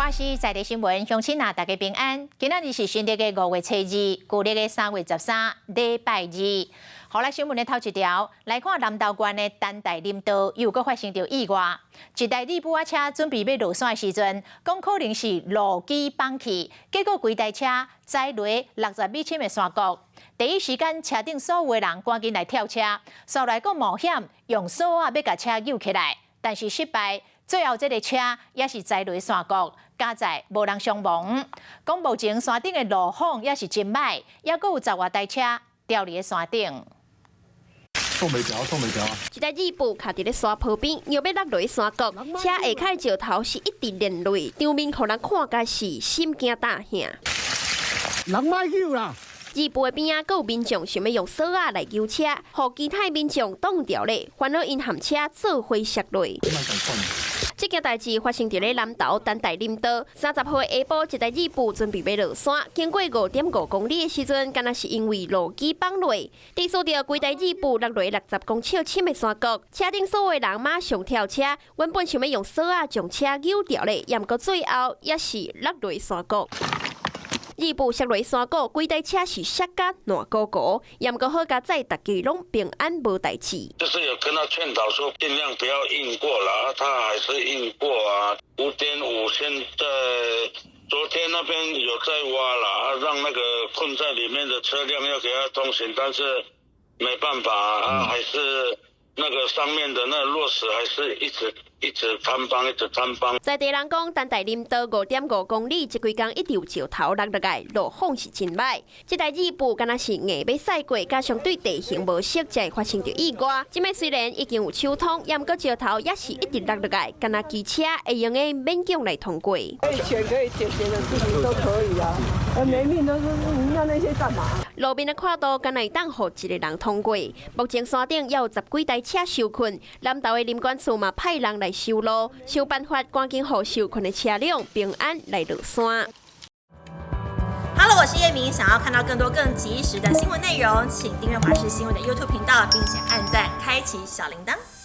華視在地新聞，鄉親啊，大家平安。今仔日是新曆的5月初2，舊曆的3月13，禮拜二。好來，新聞的頭一條來看南投縣的陳大林道又閣發生著意外。一台日布仔車準備欲落山的時陣，講可能是路基崩去，結果規台車栽落60米深的山谷。第一時間，車頂所有的人趕緊來跳車，紲來閣冒險用索仔欲共車扭起來，但是失敗。最後，這个車也是栽落山谷，佳哉無人傷亡。講目前山頂的路況也是真䆀，猶閣有10外台車牢佇咧山頂。擋袂牢，擋袂牢啊！一台日布卡佇咧山坡邊，欲欲落落山谷，車下跤的石頭是一直連落，場面予人看甲是心驚膽嚇。人莫救啦！日布的邊仔，閣有民眾想欲用索仔來救車，予其他民眾擋牢咧，煩惱𪜶和車做伙摔落。這件代誌發生佇咧南投陳大林道30號下晡，一台日布準備欲落山，經過5.5公里的時陣，敢若是因為路基崩落，致使著規台日布落落60公尺深的山谷，車頂所有的人馬上跳車，原本想欲用索仔將車扭牢咧，毋過最後也是落落山谷。日布摔落山谷，規台車是摔甲爛糊糊，毋過好佳哉，大家攏平安無代誌。就是有跟他勸導說，盡量不要硬過啦，他還是硬過啊。5.5，現在昨天那邊有在挖啦，讓那個困在裡面的車輛要給他通行，但是沒辦法啊，還是那個上面的那落石還是一直一直坍方，一直坍方。在地人講，陳大林道5.5公里，這幾工一直有石頭落落來，路況是真䆀。這台日布敢若是硬欲駛過，加上對地形無熟，才會發生著意外。這擺雖然已經有疏通，毋過石頭也是一直落落來，敢若機車會用得勉強來通過。可以錢可以解決的事情都可以啊，沒命都是要那些幹嘛？路面的闊度敢若會當予一個人通過。目前山頂猶有十幾台車受困，南投的林管處嘛派人來修路，想辦法趕緊予受困的車輛平安來落山。 Hello，我是葉明，想要看到更多更及時的新聞內容，請訂閱華視新聞的 YouTube 頻道，並且按讚，開啟小鈴鐺。